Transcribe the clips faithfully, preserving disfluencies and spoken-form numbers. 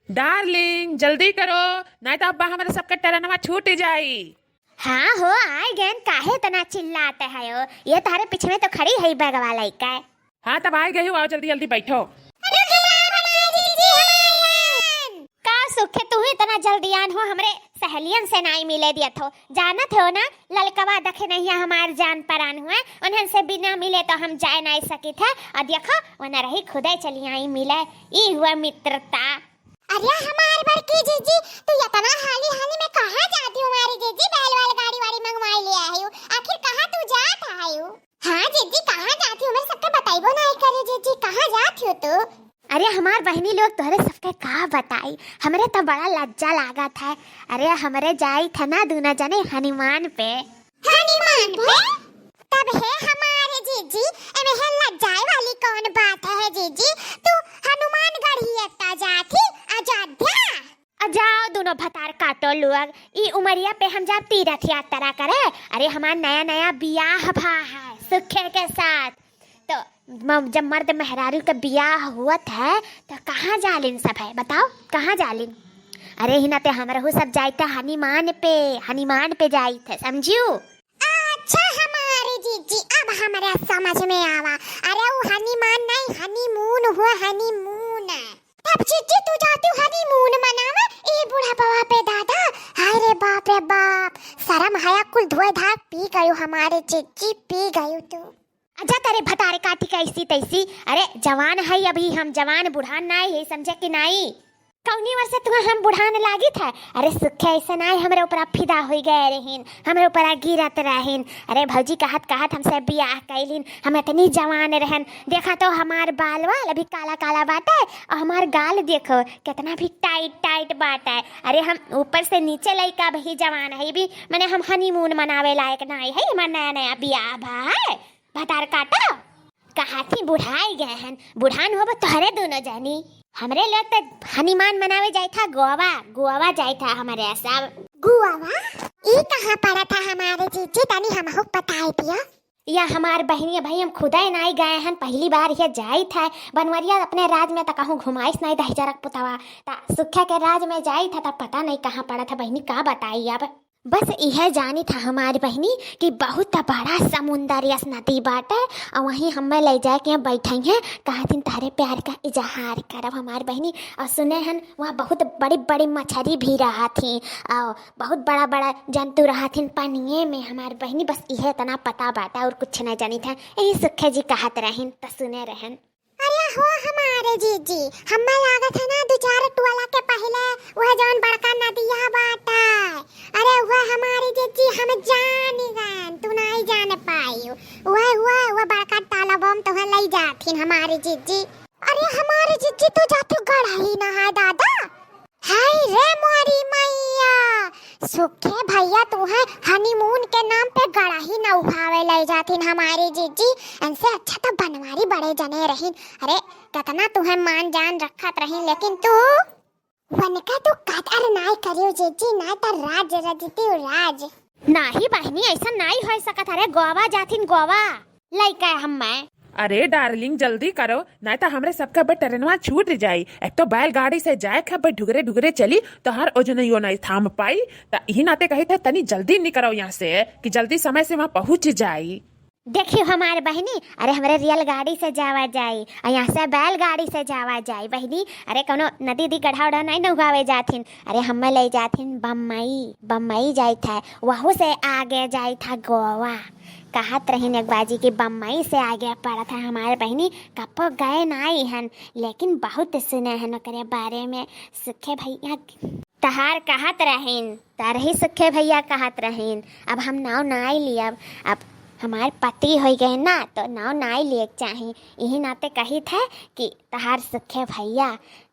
डार्लिंग, जल्दी करो, नाहीं तो अब्बा हमरे सबके टरनवा छूट जाई। हाँ हो, आइ गएन, काहे इतना चिल्लात हयो? ये तोहरे पीछे में तो खड़ी है बगवा लइके। हाँ, तब आइ गई हो, आओ जल्दी जल्दी बैठो। का सुखे, तू ही इतना जल्दी आन हो, हमरे सहेलियन से नाई मिले दियत हो। जानत हो ना, ललकवा दखिनहिया हमार जान परान हुए, उन्हन से बिना मिले तो हम जाए नाई सकित है। और देखो, वना रही खुदे चली आई मिले, ई हुआ मित्रता। अरे हमार बड़की जीजी, तू इतना हाली हाली में कहाँ जाती हो हमारी जीजी? बैल वाल गाड़ी वाड़ी मंगवाई ले आई हो, आखिर कहाँ तू जात आई हो? हाँ जीजी, कहाँ जाती हो? मेरे सबके बताइबो नाई करे जीजी, कहाँ जाती हो तू? अरे हमार बहिनी लोग, तोहरे सबके का बताई, हमरे तो बड़ा लज्जा लागत है। अरे हमरे जाई थे ना दोनों जने हनुमान पे। हनुमान पे? तब हे हमारे जीजी, एमे हे लज्जाए वाली कौन बात है जीजी? तू हनुमानगढ़ी एकटा जाथी अयोध्या? आ जाओ दोनों भतार काटो लोग, ई उमरिया पे हम जाब तीर्थ यात्रा करे। अरे हमार नया नया बियाह भा है सुखे के साथ, तो म-, जब मर्द मेहरारू के बियाह हुअत है तो कहाँ जालिन सब है, बताओ कहाँ जालिन? अरे ही नाते हमरहू सब जाइत है हनुमान पे, हनुमान पे जाइत है, समझियो? अच्छा हमारी जीजी, अब हमरा समझ में आवा। अरे वो हनुमान नहीं, हनीमून हुआ, हनीमून। तब जीजी तू जाती हनीमून मनावा ए बुढ़ापवा पे दादा? हाय रे बाप रे बाप, शर्म हया कुल धोए धार पी गयो हमारे जीजी, पी गयो तू। अच्छा तेरे भतारे काटी कैसी तैसी, अरे जवान है अभी हम, जवान बुढ़ान नाई है, समझे कि नाई? कौनी वर्ष तुम्हें हम बुढ़ान लागित है? अरे सुखे ऐसे नाई, हमरे ऊपर फिदा होई गए रहीन, हमरे ऊपर गिरत रहीन। अरे भौजी कहत कहत हमसे बियाह कैलिन, हम इतनी जवान रहन, देखा तो हमार बाल वाल अभी काला काला बाटे और हमार गाल देखो कितना भी टाइट टाइट बाटे। अरे हम ऊपर से नीचे लइका भी जवान है, भी माने हम हनीमून मनावे लायक नाई है, हमार नया नया बियाह भा है। भतार काटा, कहा थी बुढ़ाई गए हन, बुढ़ान होब तोहरे दोनों जानी। हमरे लोग तो हनीमान मनावे जाए था गोवा, गोवा जाए था हमरे सब। गोवा? ई कहाँ पड़ा था हमारे जीजी, तनी हमहू बताई दिया। या हमार बहिनी भाई हम खुदे नाई गए हन, पहली बार ये जाई था बनवरिया अपने राज में, त कहूँ घुमाइस नाई दहिजरक पुतवा, त सुखे के राज में जाई था, त पता नहीं कहाँ पड़ा था बहिनी, का बताई अब। बस इहे जानी था हमारी बहिनी कि बहुत बड़ा समुंदर यस नदी बाटे, और वहीं हमें ले जाए के बैठई हैं, कहा थिन तहरे प्यार का इजहार करब हमारी बहिनी। और सुने हन वहाँ बहुत बड़ी बड़ी मछली भी रहा थी, और बहुत बड़ा बड़ा जंतु रहा थिन पनिये में हमारी बहिनी। बस इहे इतना पता बाटे और कुछ नहीं जानी था, यही सुखे जी कहत रहिन त सुने रहन। अरे हो हमारे जीजी, हम्मे लागत है ना दो चार टोला के पहिले वह जौन बड़का नदिया बाटे, अरे वह हमारे जीजी हम जान गए, तू नहीं जान पाई। वह वह वह बड़का तालाब हम तोहर लई जाथिन हमारे जीजी। अरे हमारे जीजी तू जातू गढ़ही ना है दादा। हाय रे मोरी मैया, सुखे भैया तू है हनीमून के नाम पे गड़ही न उठावे ले जाथिन हमारी जीजी। इनसे अच्छा तो बनवारी बड़े जने रहीन। अरे कितना तू है मान जान रखत रहीन, लेकिन तू वनका तू कदर नाय करियो जीजी, नाय तो राज रजती राज। नाही बहिनी, ऐसा नाई हो सकत। अरे गोवा जाथिन, गोवा लइका हम्मे। अरे डार्लिंग, जल्दी करो, नाहीं त हमरे सबका बे ट्रेनवा छूट जाई। एक तो बैलगाड़ी से जाए के बे ढुगरे ढुगरे चली, तोहार ओजनइयो नाहीं थाम पाई। त इही नाते कही थे, तनी जल्दी निकरो यहाँ से, कि जल्दी समय से वहाँ पहुँच जाई। देखियो हमार बहिनी, अरे हमरे रेलगाड़ी से जावा जाई, और यहाँ से बैलगाड़ी से जावा जाई बहिनी। अरे कौनो नदी दी गढ़ा उढ़ा नाहीं नहुआवे जाथिन। अरे हम्मे ले जाथिन बम्बई, बम्बई जाई था, वहू से आगे जाई था गोवा। कहत रहिन एक बाजी कि बम्बई से आगे पड़त है हमार बहिनी, कपो गए नाई हन, लेकिन बहुत सुने हन ओकरे बारे में। सुखे भैया तहार कहत रहिन, तरही सुखे भैया कहत रहिन। अब हम नाव नाई लियब, अब हमार पति होई गए ना, तो नाव नाई लिए के चाही। इही नाते कही थे कि तहार सुखे भैया,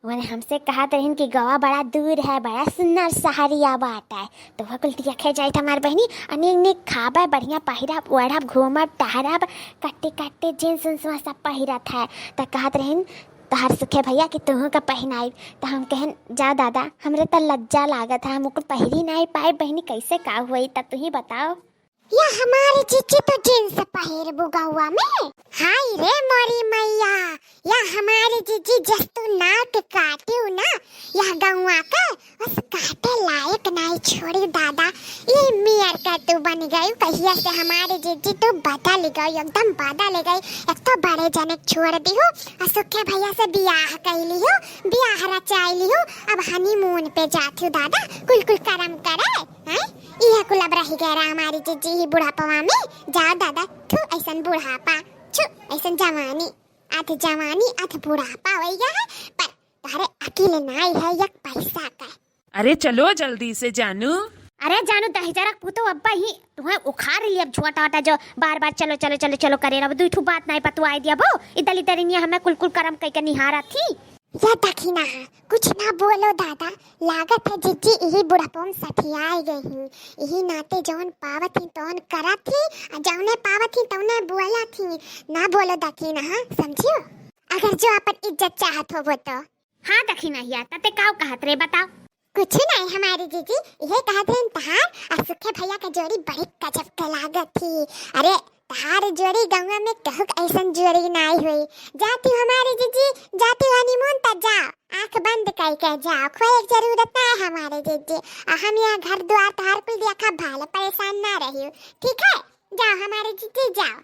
उन्हें हमसे कहत रहिन कि गोवा बड़ा दूर है, बड़ा सुंदर शहरिया बाटे, तो वह कुल देखे जाइत हमार बहिनी, अनेक नेक खाबे, बढ़िया पहिरब, ओढ़ब, घूमब, टहरब, कट्टे कट्टे जींस उन्स वह सब पहिरत है। तो कहत रहिन तहार सुखे भैया कि तुहू का पहिनाई। तो हम कहन, जा दादा, हमरे तो लज्जा लागत है, हम कुल पहिरी नाई पाए बहिनी, कैसे का हुई, तब तुही बताओ। या हमारे जीजी तो जींस पहिरबू गौवा में। हाय रे मोरी मैया, या हमारे जीजी जस तू नाक काटियो ना, या गौवा का बस काटे लायक नाई छोड़ी दादा। ई मियर का तू बन गई, कहिया से हमारे जीजी तू बदल गई, एकदम बदल गई। एक तो बड़े जने छोड़ दिहु, आ सुखे भैया से बियाह कैली हो, बियाह रचाई लिहु, अब हनीमून पे जात हूँ दादा, कुल कुल करम करे, हैं? इहे कुल अब रह गए रहा हमारी जीजी ही बुढ़ापवा में। जाओ दादा, थू ऐसन बुढ़ापा, छू ऐसन जवानी, आध जवानी आध बुढ़ापा हो गया है, पर तोहरे अकिल नाई है एक पैसा का। अरे चलो जल्दी से जानू। अरे जानू, दहिजरा के पुतो अब्बा ही तुहे उखाड़ ली। अब छोटा वाटा जो बार बार चलो चलो चलो चलो करे रहो, दुई ठू बात नाई पतवाई दिया बो, इधर इधर इनिया हमें कुल कुल करम कई के निहारा थी। या दखिनहा, कुछ ना बोलो दादा, लागत है जीजी यही बुढ़ापो में सठियाई गई ही, यही नाते जौन पावत ही तौन करत ही, आ जौने पावत ही तौने बोलत ही। ना बोलो दखिनहा, समझियो, अगर जो अपन इज्जत चाहत हो वो तो। हाँ दखिनहिया, तते काव कहत रे, बताओ। कुछ नहीं हमारी जीजी, ये कहत रहे तहार आ सुखे भैया का जोड़ी बड़ी गजब के लागत थी। अरे तहार जोड़ी गौवा में कहूक ऐसन जोड़ी नाई हुई। जाती हमारी जीजी, जाती हनीमून त जा, आँख बंद कई के जा, खोए के जरूरत ना है हमारे जीजी। आ हम यहाँ घर द्वार तहार कुल देखा भाल, परेशान ना रहियो, ठीक है? जाओ हमारे जीजी जाओ।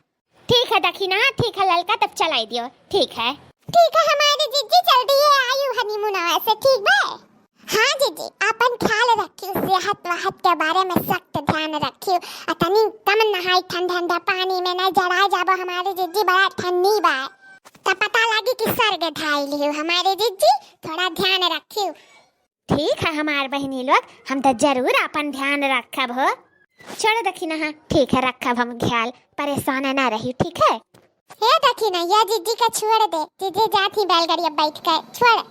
ठीक है दखिना, ठीक है ललका, तब चलाई दियो। ठीक है, ठीक है हमारे जीजी, जल्दी है आयु हनीमून से, ठीक बा? हाँ जीजी, अपन ख्याल रखियो, सेहत वहत के बारे में सख्त ध्यान रखियो। आ तनी कम नहाई ठंडा ठंडा पानी में, नहीं जड़ा जाबो हमारे जीजी, बड़ा ठंडी बा। तब पता लगी कि स्वर्ग धाई लियो हमारे जीजी, थोड़ा ध्यान रखियो। ठीक है हमार बहिनी लोग, हम तो जरूर अपन ध्यान रखब हो। छोड़ दखिनहा, ठीक है रखब हम ख्याल, परेशान ना रही, ठीक है? हे दखिनहिया, जीजी का छोड़ दे, जीजी जात ही बैलगाड़ी अब बैठ के, छोड़।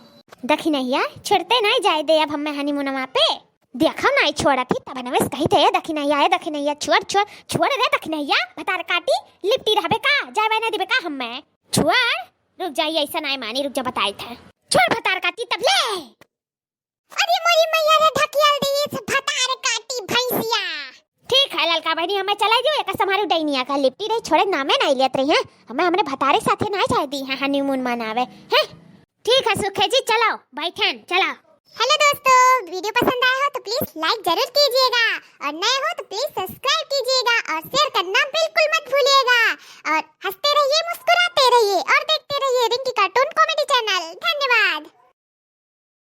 दखिनहिया, छोड़ते नहीं जाए दे अब हमें हनीमूनवा पे। देखो नहीं छोड़त ही, तब नवेश कही थे, "ए दखिनहिया, ए दखिनहिया, छोड़, छोड़, छोड़ रे दखिनहिया, भतार काटी, लिपटी रहबे का, जाए नहीं देबे का हमें? छोड़, रुक जाइए, ऐसा नहीं मानी, रुक जा बताई थे। छोड़ भतार काटी तब ले।" अरे मोरी मैया रे, ढकियल दी इस भतार काटी भैंसिया। ठीक है ललका बहिनी, हमें चला दियो, एक संभारू डैनिया का लिपटी रही, छोड़े नामे नहीं लेत रही हैं। हमें हमने भतारे साथे नहीं जाए दी हैं हनीमून मनावे हैं। ठीक है सुखे जी, चलाओ बैठन, चलाओ। हेलो दोस्तों, वीडियो पसंद आया हो तो प्लीज लाइक जरूर कीजिएगा और नए हो तो प्लीज सब्सक्राइब कीजिएगा और शेयर करना बिल्कुल मत भूलिएगा।